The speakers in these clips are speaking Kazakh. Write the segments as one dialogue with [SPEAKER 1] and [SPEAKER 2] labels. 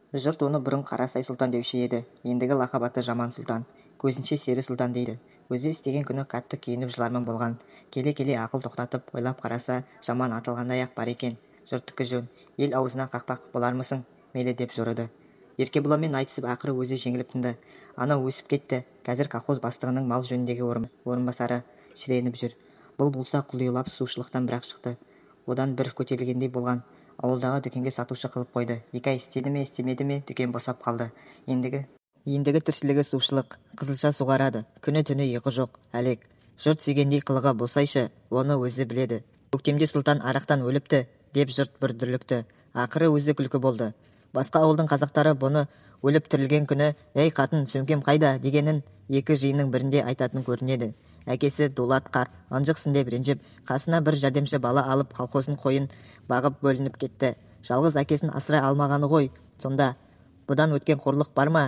[SPEAKER 1] Жұрт оны бұрын Қарасай сұлтан деуші еді, ендігі лақап аты Жаман сұлтан, көзінше Сері сұлтан дейді. Өзі істеген күні қатты күйініп жыларман болған. Келе-келе ақыл тоқтатып, ойлап қараса, жаман аталғандай-ақ бар екен. Жұрттікі жөн, ел аузына қақпақ болармысың, мейлі деп жорыды. Еркебұланмен айтысып, ақыры өзі жеңіліп тынды. Анау өсіп кетті, қазір колхоз бастығының мал жөніндегі орынбасары, шіреніп жүр. Бұл болса құлилап сушылықтан бірақ шықты. Одан бір көтерілгендей болған. Ауылдағы дүкенге сатушы қылып қойды. 2 ай істеді ме, істемеді ме, дүкен босап қалды. Ендігі тіршілігі сушылық. Қызылша суғарады. Күні-түні ұйқы жоқ, әлек. Жұрт сүйгендей қылығы болсайшы, оны өзі біледі. Көктемде Сұлтан арақтан өліпті, деп жұрт бір дүрлікті. Ақыры өзі күлкі болды. Басқа ауылдың қазақтары бұны өліп тірілген күні, «Ей, қатын, сөмкем қайда?» дегенін екі жиынның бірінде айтатын көрінеді. Әкесі Дулат қарт ынжықсың деп ренжіп, қасына бір жәрдемші бала алып, колхоздың қойын бағып бөлініп кетті. Жалғыз әкесін асырай алмағаны ғой сонда. Бұдан өткен қорлық бар ма?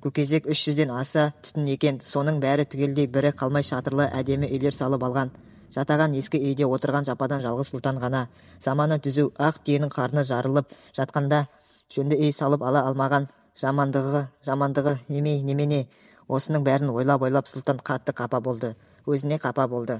[SPEAKER 1] Көкезек 300-ден аса түтін екен, соның бәрі түгелдей бірі қалмай шатырлы әдемі үйлер салып алған. Жатаған ескі үйде отырған жападан жалғыз Сұлтан ғана. Заманы түзу, ақ түйенің қарны жарылып жатқанда жөнді үй салып ала алмаған жамандығы, жамандығы емей немене? Осының бәрін ойлап-ойлап Сұлтан қатты қапа болды. Өзіне қапа болды.